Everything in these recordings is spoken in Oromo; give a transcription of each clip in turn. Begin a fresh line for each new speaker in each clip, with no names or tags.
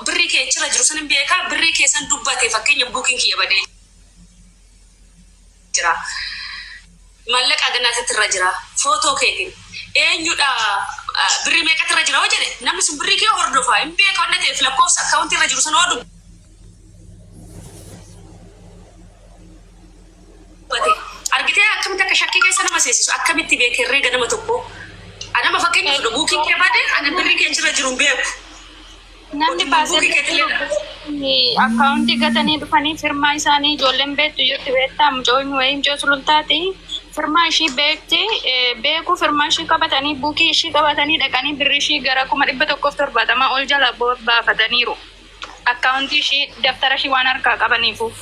Birrii kee achirra jiru san hin beeka. Birrii kee san dubbate, fakkeenya bookiin kiyya badee jira. Mallaqa haganaatitti irra jira. Footoo keetiin. Eenyudha, birrii meeqatti irra jira hoo jedhe, namni sun birrii kee hordofa hin beeka waan ta'eef, lakkoofsa akkaawuntii irra jiru sana hoo dubbate. Argitee akkamitti akka shakkii keessa nama seesisu? Akkamitti beeka herreega nama tokkoo? Anama fakkeenya fudhu, bookiin kee bade, ani birrii kee achirra jiru hin beeku.
Namni
Buukii
baasee
keetillee
akkaawuntii gatanii dhufanii firmaa isaanii ijoolleen beektu jirti, beektaa, mucoon wayii, mucoo sulultaati, firmaa ishii beekti, beeku firmaa ishii qabatanii, buukii ishii qabatanii dhaqanii birrii ishii gara 170,000 ol jala baafataniiru. Akkaawuntii ishii, daftara ishii waan harkaa qabaniifu.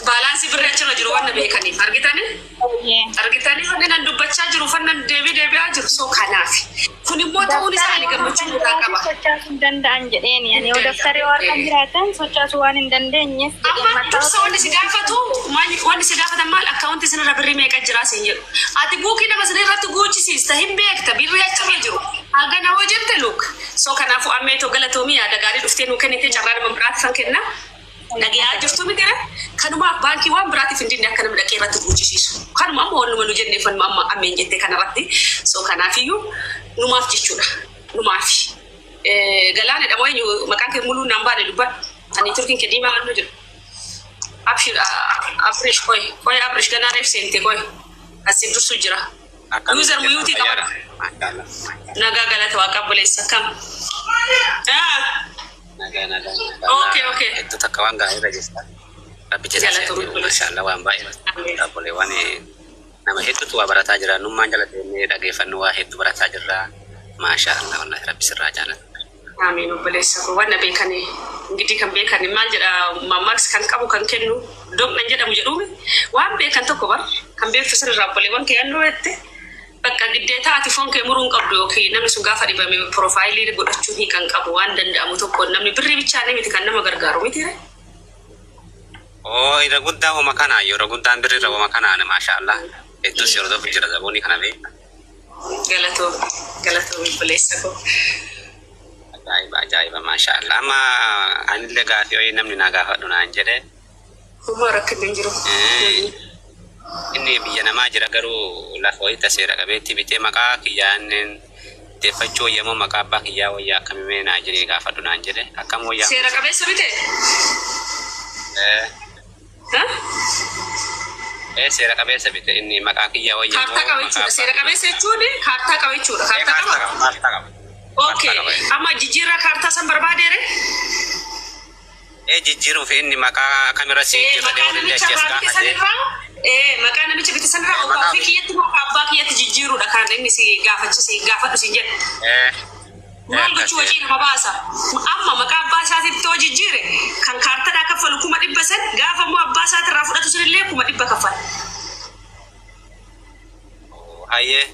Baalaansii birrii achirra jiru waan na beekaniif, argitanii? Argitanii, wanni nan dubbachaa jiru fannan deebii deebi'aa jiru. So kanaaf kun immoo ta'uun isaa ani gammachuu guddaa qaba.
Sochoosuu hin danda'an jedheeni ani, yoo daftara yoo harka jiraatan sochoosuu waan hin dandeenyeef jedheen.
Amma dursa wanni si gaafatu wanni si gaafatan maal? Akkaawuntii sinirra birrii meeqa jira siin jedhu. Ati buukii nama sin irratti guuchisiista, hin beekta birrii achirra jiru. Hagana hoo jette, look. So kanaafuu ammeetoo galatoomii, yaada gaarii dhuftee nuu kennite, carraa nama biraatti fan kenna. Dhagayaa jirtu miti ree? Kanumaaf baankii waan biraatiif hin dinne akka namni dhaqee irratti guuchisiisu. Kanuma amma wannuma nu jenneef, wanuma amma ammeen jette kanarratti. So kanaafiyyuu numaaf jechuudha. Numaaf. Galaanadha moo eenyu maqaan kee? Muluu naan baane, dubbadhu. Ani turkiin kee diimaa waan jiru. Abshir, Abrish, qoy qoy, Abrish ganaa reef seente, qoy, asii dursu jira.
Akkamitti
User
jirta?
mute
Fayyaadha.
qabadhu.
Maashaallah.
Nagaa, galata waaqa, obboleessa kam? Ah.
Nagaa, nagaa.
Okay.
Hedduu takka waan gaarii irra jirta. Rabbi jala
Galatoomii,
se'atee
obboleessa.
maashaallah, waan baay'ee obboleewwan nama hedduutu waa barataa jira. Nummaan jala deemnee dhageeffannu waa hedduu barataa jirra. Maashaallah, wallahi Rabbi sirraa jaalata.
Amiin, obboleessa koo. Wanna beekani ingidii kan beekani maal jedha mammaaksi, kan qabu kan kennu doqnan jedhamu jedhuumi. Waan beekan tokko bar kan beektu sirraa obboleewwan kee yannoo jette, bakka giddeetaa ati foon kee muruu hin qabdu, yookiin namni sun gaafa dhibame profaayilii godhachuun hiika hin qabu. Waan danda'amu tokko, namni birrii bichaan miti kan nama gargaaru miti ree?
Oo, irra guddaa homa kanaa, yeroo guddaan birri irra homa kanaan, maashaallah. Hedduu si hordofu jira, zaboonii kana beekta.
Galatoomi, galatoomi, obboleessa koo.
Ajaa'iba, ajaa'iba, maashaallah. Amma anillee gaafii wayii namni naa gaafadhu naan jedhe.
Homaa rakkinni hin jiru.
Inni biyya namaa jira, garuu lafa wayita seera qabeetti bitee maqaa kiyyaan deeffachuu wayya moo maqaa abbaa kiyyaa wayya, akkamimee naa jedhee gaafadhu naan jedhe, akkam wayyaa?
Seera qabeessa bite?
Eh, seera qabeessa bite inni, maqaa kiyyaa wayya
Kaartaa
moo
qaba
maqaa
jechuudha.
abbaa
Seera
kiyyaa?
qabeessa jechuun kaartaa qaba jechuudha.
Eh,
Kaartaa
kaartaa
qaba?
qaba, kaartaa qaba.
Okay.
Kaartaa qaba.
Amma jijjiirraa kaartaa san barbaadeere?
Eh, jijjiiruuf inni maqaa kamirra si jijjiirra
Maqaa
warri
namicha
achi as
irraa bite
gaafate.
sanirraa, maqaa namicha bite sanirraa yookaan
maqaa
ofii kiyyatti moo abbaa kiyyatti jijjiiruudha kan inni si gaafachise, gaafadhu siin jedhe. Maal gochuu,
akkasi.
wacii nama baasa. Amma maqaa abbaa isaatitti yoo jijjiire, kan kaartadhaa kaffalu 100,000, gaafa immoo abbaa isaatirraa fudhatu sunillee 100,000 kaffala.
Hayyee.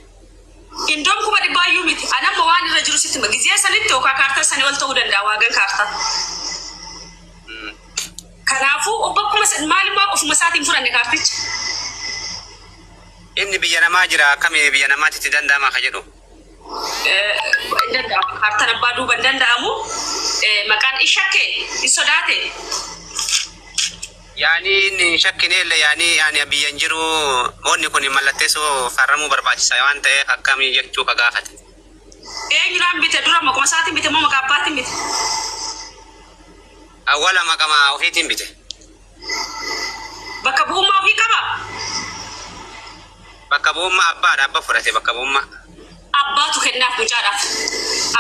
Indoon 100,000yyuu miti. Ani amma waan irra jiru sitti hima. Gizee sanitti yookaan kaartaa sanii ol ta'uu danda'a waagan kaartaa. Kanaafuu bakkuma maalummaa ofuma isaatiin fudhanne kaarticha.
Inni biyya namaa jira, akkami biyya namaatti itti danda'ama ka jedhu.
Hin danda'amu. Kaartaan abbaa duuba hin danda'amu. Maqaan in shakke, hin sodaate.
Yaani inni hin shakkine illee, yaani ani biyya hin jiru, wanni kun mallatteessuu farramuu barbaachisa waan ta'eef akkamii jechuu ka gaafate.
Eenyudhaan bite dura? Maquma isaatiin bite moo maqaa abbaatiin bite?
Awwala maqama ofiitiin bite.
Bakka bu'ummaa ofii qaba?
Bakka bu'ummaa abbaadha, abba fudhate bakka bu'ummaa.
Abbaatu kennaaf mucaadhaaf.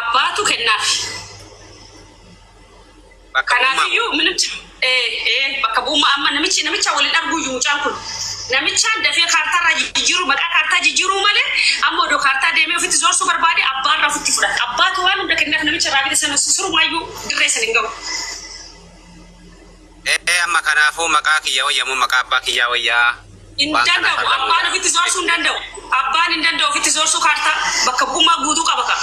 Abbaatu kennaaf.
Bakka bu'ummaa.
Kanaafiyyuu namichi bakka bu'ummaa amma namichi namicha waliin arguuyyuu mucaan kun namichaan dafee kaartaarraa jijjiiruu, maqaa kaartaa jijjiiruu malee, amma odoo kaartaa deemee ofitti zoorsuu barbaade, abbaarraa ofitti fudhata. Abbaatu waan hunda kennaaf, namicha irraa bite sana surumaayyuu dirree sana hin ga'u.
Amma kanaafuu maqaa kiyya wayya moo maqaa abbaa kiyyaa wayyaa?
Hin
Waan kana
danda'u.
farramuu
Abbaan
jira.
ofitti zoorsuu hin danda'u. Abbaan hin danda'u ofitti zoorsuu kaartaa. Bakka bu'ummaa guutuu qaba ka.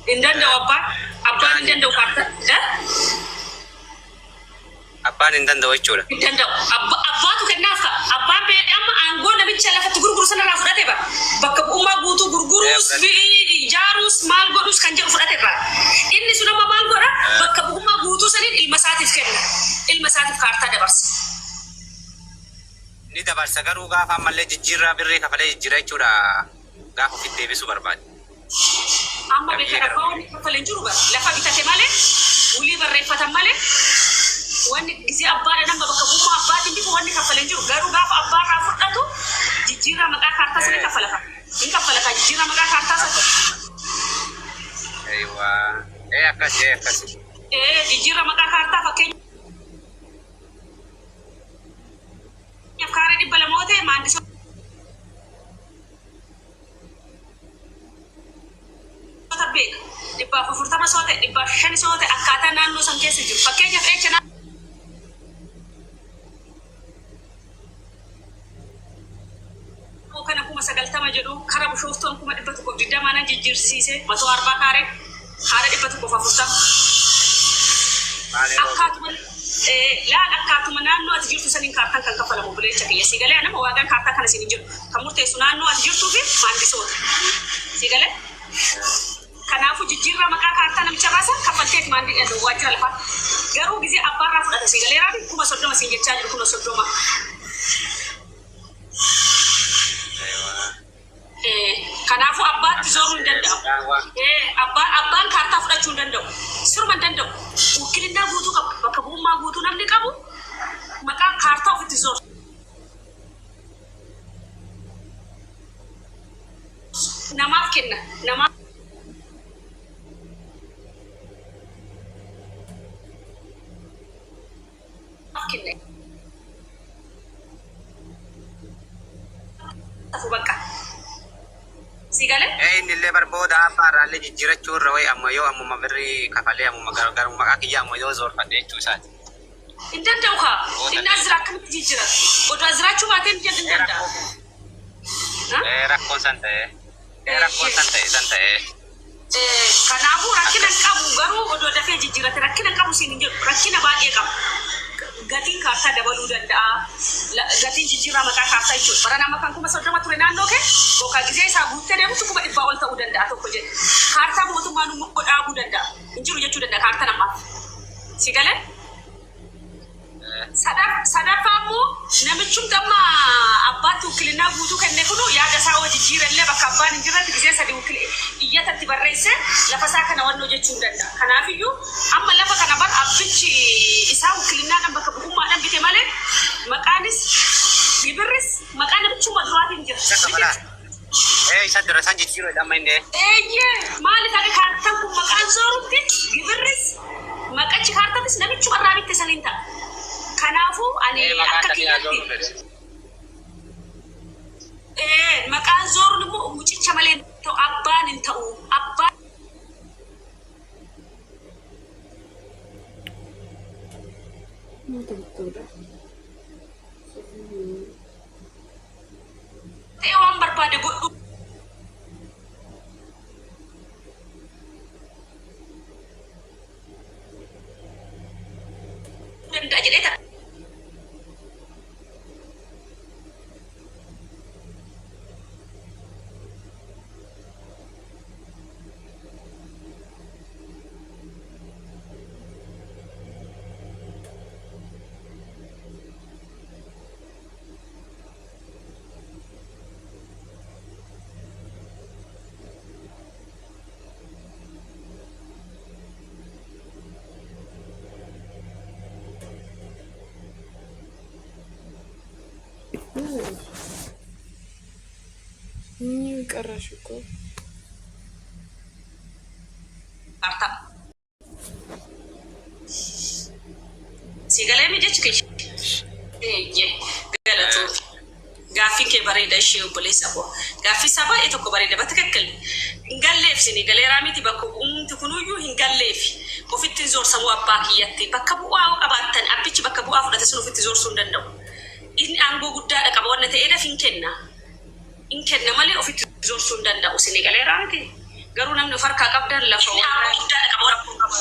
Hin danda'u abbaan. Abbaan hin danda'u kaartaa. Eh?
Abbaan hin danda'u jechuudha.
Hin danda'u. Abbaatu kennaaf ta'a. Abbaan beekee amma aangoo namicha lafatti gurguru sanarraa fudhate bara. Bakka bu'ummaa guutuu gurguruus,
Fudhate.
ijaaruus, maal godhuus kan jedhu fudhate irraa. Inni sun amma maal godha? Kaartaa dabarsa.
Ni dabarsa garuu gaafa ammallee jijjiirraa birrii kafalee jijjiira jechuudha gaafa ofitti deebisuu barbaade.
Amma
Qabiyyee
beekan
gara
abbaa wanni kaffale hin jiru bara. Lafa bitate malee, wulii barreeffatan malee, wanni gisee abbaadha nama bakka bu'ummaa abbaatiin bitu wanni kaffale hin jiru. Garuu gaafa abbaa irraa fudhatu jijjiirraa maqaa kaartaa sana kaffala. Hin kaffala kaa jijjiirraa maqaa kaartaa sana.
Eeywaa. Ee akkasi ee akkasi.
Ee jijjiirraa maqaa kaartaa fakkeenyaaf kaaree 200 yoo ta'e maandisoota beeka. 140 yoo ta'e 105 yoo ta'e akkaataa naannoo san keessa jiru. Fakkeenyaaf eecha naannoo kana 90,000 jedhu kara Bushooftuun 120,000 nan jijjiirsiise matoo arbaa kaaree kaaree 140.
Baalee Roobee.
Akkaatuma laal akkaatuma naannoo ati jirtu saniin kaartaan kan kaffalamu obboleecha kiyya. Sii galee nama waagaan kaartaa kana siin hin jedhu. Kan murteessu naannoo ati jirtuu fi maandisoota. Sii galee? Kanaafuu jijjiirraa maqaa kaartaa namicha irraa san kaffalteeti maandi waajjira lafaa. Garuu gizee abbaa irraa fudhata sii galee raabi 30,000 siin jechaa jiru 30,000. Kanaafuu abbaatti zooruu hin danda'amu. Abbaan kaartaa fudhachuu hin danda'u. Siruma hin danda'u. Wukkilinnaa guutuu qaba. Bakka bu'ummaa guutuu namni qabu maqaa kaartaa ofitti zoorsu. Namaaf kenna. Namaaf kenna. Tafu bakka. Si galee?
Ee inni illee bar booda abbaa irraallee jijjiirachuu irra wayi amma yoo ammuma birrii kafalee ammuma garuu maqaa kiyya amma yoo zoorfadhe jechuu isaati.
Hin danda'u kaa.
Booda
Inni as jira akkamitti jijjiira? Odoo as jiraachuu baatee hin
Ee
danda'a.
rakkoo ee rakkoon san ta'e ee rakkoon san ta'e san ta'e.
Kanaafuu rakkina hin qabu garuu odoo dafee jijjiirate rakkina hin qabu siin hin jedhu rakkina baay'ee qaba. Gatiin kaartaa dabaluu danda'a. Gatiin jijjiirraa maqaa kaartaa jechuudha. Bara nama kan 30,000 ture naannoo kee yookaan gizee isaa guuttee deemtu 100,000 ol ta'uu danda'a tokko jedhe. Kaartaa mootummaan immoo dhaabuu danda'a. Hin jiru jechuu danda'a kaartaan ammaaf. Si galee? Sadaffaa immoo namichumti amma abbaatti wukkilinnaa guutuu kenne kunu yaada isaa yoo jijjiire illee bakka abbaan hin jirretti gizee sadi iyyata itti barreessee lafa isaa kana wannoo jechuu hin danda'a. Kanaafiyyuu amma lafa kana bar abbichi isaa wukkilinnaadhaan bakka bu'ummaadhaan bite malee maqaanis gibirris maqaa namichuma duraatiin jira.
Isa kafalaa. Ee isa dura san jijjiiruu amma inni.
Eeyyee maaliif akka kaartaan kun maqaan zoorutti gibirris maqachi kaartatis namichuma irraa bitte saniin ta'a. Kanaafuu ani
Ee maqaan
akka
tafee haa
kiyyatti
zooruu fedhe.
ee maqaan zooruun immoo mucicha malee hin ta'u abbaan hin ta'u abbaan ta'e waan barbaade godhuu danda'a jedhee takka
ቀረሽ እኮ።
Kaartaa. Si galee mi jechi kee? Eeyyee galatoomi. Gaaffiin kee bareeda ishee obboleessa koo. Gaaffii isaa baay'ee tokko bareeda batikikkil. Hin galleef sini galeeraa miti bakka bu'umti kunuyyuu hin galleef. Ofitti hin zoorsamuu abbaa kiyyatti. Bakka bu'aa yoo qabaattan abbichi bakka bu'aa fudhate sun ofitti zoorsuu hin danda'u. Inni aangoo guddaadha qaba wanna ta'eedhaaf hin kenna. Hin kenna malee ofitti zorsuu hin danda'u. Isinii galeeraa miti? Garuu namni of harkaa qabdan lafa waldaa rakkoo qaba.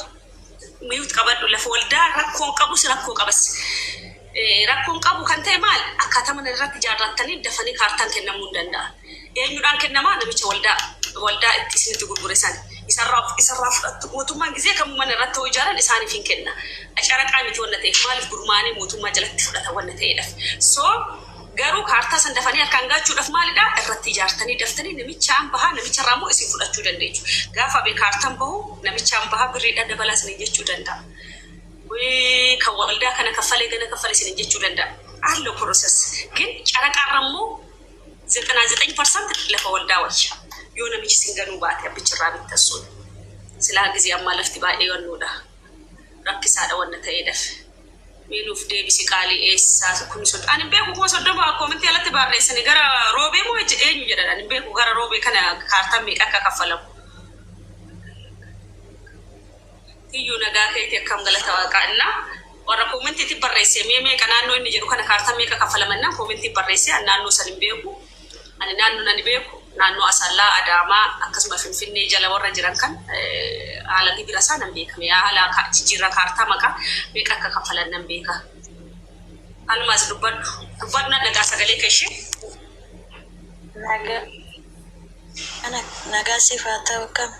Mute qabadhu lafa waldaa rakkoon qabus rakkoo qabas. Rakkoon qabu kan ta'e maal akkaataa mana irratti ijaarrattanii dafanii kaartaan kennamuu hin danda'a. Eenyudhaan kennamaa namicha waldaa waldaa itti isinitti gurgure san. Isarraa fudhattu. Mootummaan gizee kamuu mana irratti hoo ijaaran isaaniif hin kenna. Caraqaa miti wanna ta'eef, maaliif gurmaa'anii mootummaa jalatti fudhatan wanna ta'eedhaaf. So garuu kaartaa san dafanii harkaan gaachuudhaaf maalidha, irratti ijaartanii daftanii namichaan bahaa, namicharraa immoo isin fudhachuu dandeechu. Gaafa be kaartaan bahu namichaan bahaa birriidhaan dabalaa isiniin jechuu danda'a. Wii kan waldaa kana kaffalee gana kaffale isiniin jechuu danda'a. Allo process ግን caraqaarra immoo 99% lafa waldaa wayya. Yoo namichi isin ganuu baate abbichirraa bittan sun. Silaa gizee ammaa lafti baay'ee wannoodha. Rakkisaadha wanna ta'eedhaaf. Mee nuuf deebisi qaalii, eessaa 30,000? Ani hin beeku 30,000 koomentii alatti barreessani gara roobee moo eenyu jedhan, ani hin beeku gara roobee kana kaartaan meeqa akka kaffalamu. Tiyyuu, nagaa keeti? Akkam? Galata waaqaa. Innaa warra koomentiitti barreesse mee meeqa naannoo inni jedhu kana kaartaan meeqa kaffalaman koomentii barreesse. Ani naannoo san hin beeku. Ani naannoo nani beeku naannoo Asallaa, Adaamaa, akkasuma Finfinnee jala warra jiran kan haala gibira isaa nan beekame, haala jijjiirraa kaartaa maqaa meeqa akka kaffalan nan beeka. Almaas, dubbadhu, dubbadhu, nan dhagaa sagalee kee ishee.
Nagaa, nagaa siif haa ta'u, akkam?